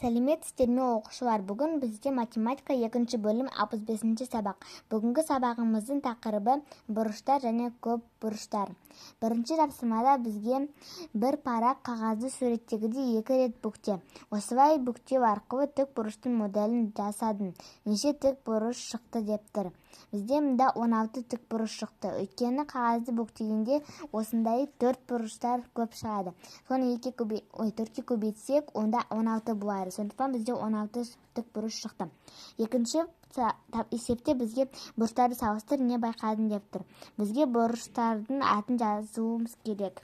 Сәлеметсіздер ме, оқушылар! Бүгін бізде математика, екінші бөлім, 65-сабақ. Бүгінгі сабағымыздың тақырыбы – бұрыштар және көп бұрыштар. Бірінші тапсырмада бізге бір парақ қағазды суреттегідей екі рет бүкте. Осылай бүктеу арқылы тік бұрыштың моделін жасадың. Неше тік бұрыш шықты деп тұр. Бізде мында 16 тік бұрыш шықты, өйткені қағазды бүктегенде осындай төрт бұрыштар көп шығады. Соны екіге, ой, төртке көбейтсек, онда 16 болады. Сондықтан бізде 16 тік бұрыш шықты. Екінші есепте бізге бұрыштарды салыстыр, не байқадың деп тұр. Бізге бұрыштардың атын жазуымыз керек.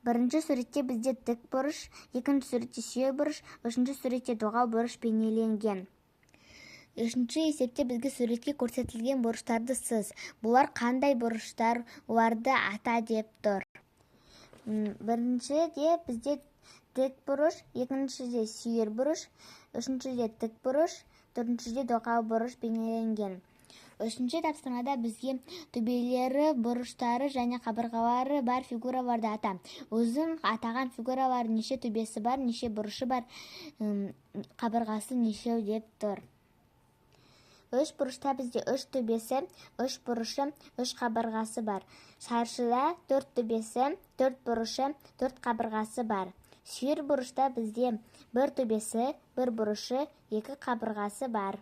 Бірінші суретте бізде тік бұрыш, екінші суретте сүйір бұрыш, үшінші суретте доға бұрыш бейнеленген. Үшінші есепте бізге суретке көрсетілген бұрыштарды сыз. Бұлар қандай бұрыштар, оларды ата деп тұр. Біріншіде бізде тік бұрыш, екіншіде сүйір бұрыш, үшіншіде тік бұрыш, төртіншіде доға бұрыш бейнеленген. Үшінші тапсырмада бізге төбелері, бұрыштары және қабырғалары бар фигураларды ата. Өзің атаған фигуралардың неше төбесі бар, неше бұрышы бар, қабырғасы нешеу деп тұр. Үш бұрышта бізде үш төбесі, үш бұрышы, үш қабырғасы бар. Шаршыда төрт төбесі, төрт бұрышы, төрт қабырғасы бар. Сүйір бұрышта бізде бір төбесі, бір бұрышы, екі қабырғасы бар.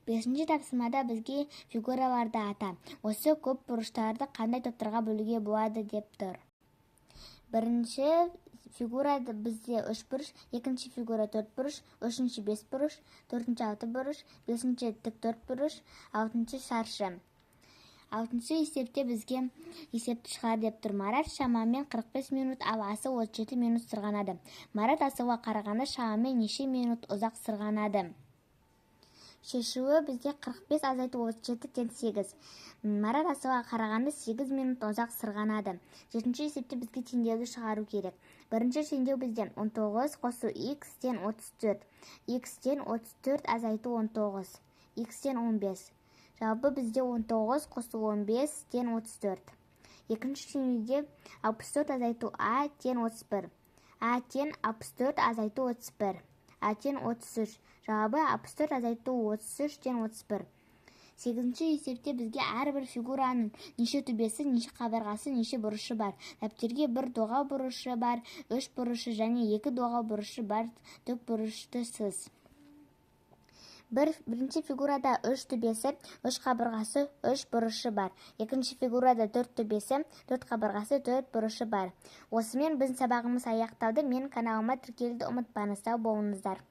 Бесінші тапсырмада бізге фигураларды ата. Осы көп бұрыштарды қандай топтарға бөлуге болады деп тұр. Бірінші фигура бізде үш бұрыш, екінші фигура төрт бұрыш, үшінші бес бұрыш, төртінші алты бұрыш, бесінші тік төрт бұрыш, алтыншы шаршы. Алтыншы есепте бізге есепті шығар деп тұр. Марат шамамен 45 минут, ал Асыл 37 минут сырғанады. Марат Асылға қарағанда шамамен неше минут ұзақ сырғанады? Шешуі бізде 45 азайту 37 тең 8. Марат Асылға қарағанда 8 минут ұзақ сырғанады. Жетінші есепте бізге теңдеуді шығару керек. Бірінші теңдеу бізде 19 қосу х тең 34. Х тең 34 азайту 19. Х тең 15. Жалпы бізде 19 қосу 15 тең 34. Екінші теңдеуде 64 азайту а тең 31. А тең 64 азайту 31. А тең 33. Жауабы 64 азайту 33 тең 31. Сегізінші есепте бізге әрбір фигураның неше төбесі, неше қабырғасы, неше бұрышы бар. Дәптерге бір доға бұрышы бар, үш бұрышы және екі доға бұрышы бар тік бұрышты сыз. Бірінші фигурада үш төбесі, үш қабырғасы, үш бұрышы бар. Екінші фигурада төрт төбесі, төрт қабырғасы, төрт бұрышы бар. Осымен біздің сабағымыз аяқталды. Менің каналыма тіркелуді ұмытпаңыз. Сау болыңыздар.